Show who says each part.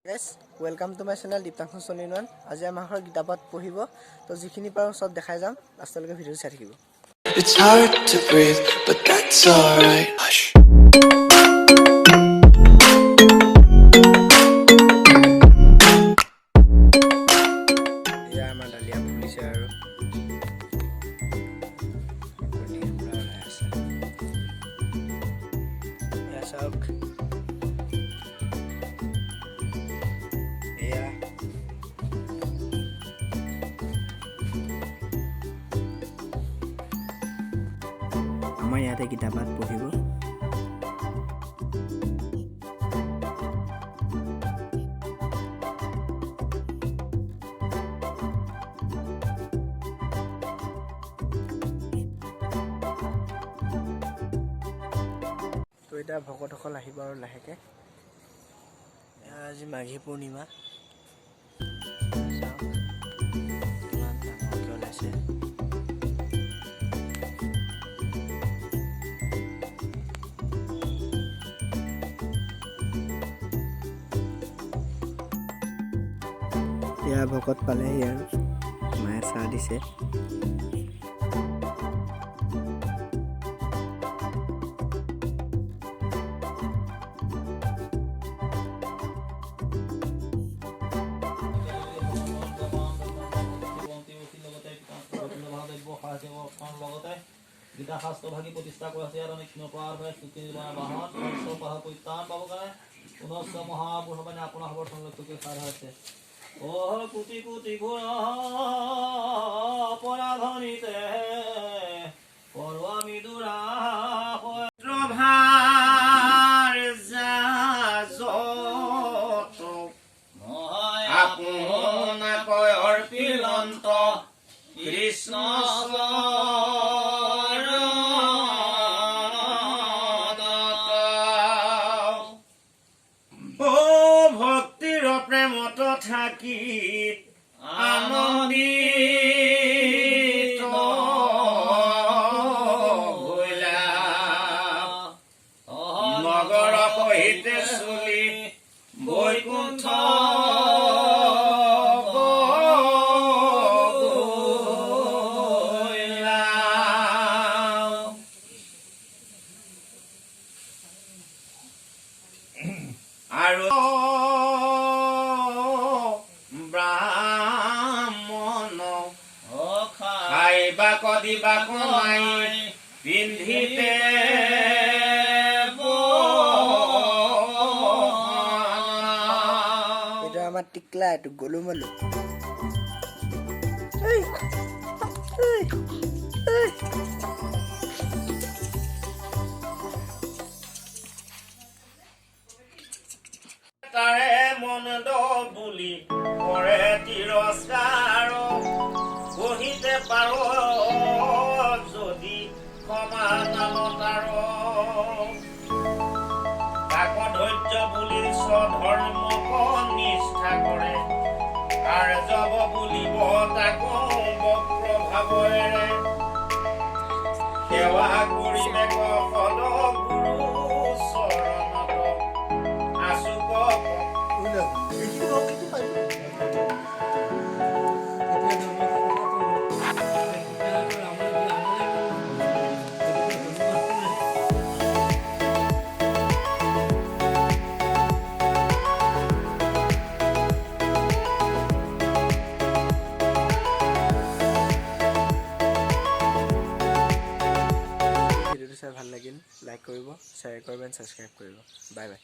Speaker 1: Guys, welcome to my channel Diptangshu চনিনৱান। আজি আমাৰ ঘৰত গীতা পাঠ পঢ়িব। তো যিখিনি পাৰোঁ চব দেখাই যাম, লাষ্টলৈকে ভিডিঅ'টো চাই থাকিব।
Speaker 2: It's hard to breathe, but that's alright. Hush.
Speaker 1: এয়া আমাৰ ডালিয়া ফুলিছে আৰু কলি পুৰা ওলাই আছে। এয়া চাওক, এয়া আমাৰ ইয়াতে গীতা পাঠ পঢ়িব। তো এতিয়া ভকতসকল আহিব আৰু লাহেকে। এয়া আজি মাঘী পূৰ্ণিমা। চাওক কিমান ডাঙৰকৈ ওলাইছে। এয়া ভকত পালেহি আৰু মায়ে চাহ দিছে।
Speaker 3: লগতে গীতা শাস্ত্ৰ ভাগি প্ৰতিষ্ঠা কৰা হৈছে। ইয়াত অনেক বাহন পৰিত্ৰাণ পাব কাৰণে পুনশ্চ মহাপুৰুষ আপোনাৰ খবৰ সংৰক্ষণ সাধা হৈছে। অহ কোটি কোটি ঘোৰ অপৰাধনিতে কৰোৱামি দূৰা
Speaker 4: ভাৰ যত আপোনাক অৰ্পিলন্ত কৃষ্ণ চৰণত। ও ভক্তিৰ প্ৰেমত থাকি আনন্দিত ভৈলা, নগৰ সহিতে চলি বৈকুণ্ঠ গৈলা। আৰু ব্ৰাহ্মণ খাইবাক দিবাক নাই, পিন্ধিতে বসন।
Speaker 1: এইটো আমাৰ টিকলা, এইটো গলু মলু। এই, এই, এই।
Speaker 4: তাৰে মন্দ বুলি কৰে তিৰস্কাৰ, কহিতে পাৰ যদি ক্ষমা নাম তাৰ। তাক ধৈৰ্য বুলি স্বধৰ্মক নিষ্ঠা কৰে, কাৰ্যব বুলিব তাক বক্ৰ ভাৱেৰে। সেৱা কৰিবে সদ গুৰু চৰণত আচুক।
Speaker 1: ভিডিঅ'টো চাই ভাল লাগিল, লাইক কৰিব, শ্বেয়াৰ কৰিব এণ্ড ছাবস্ক্ৰাইব কৰিব। Bye bye.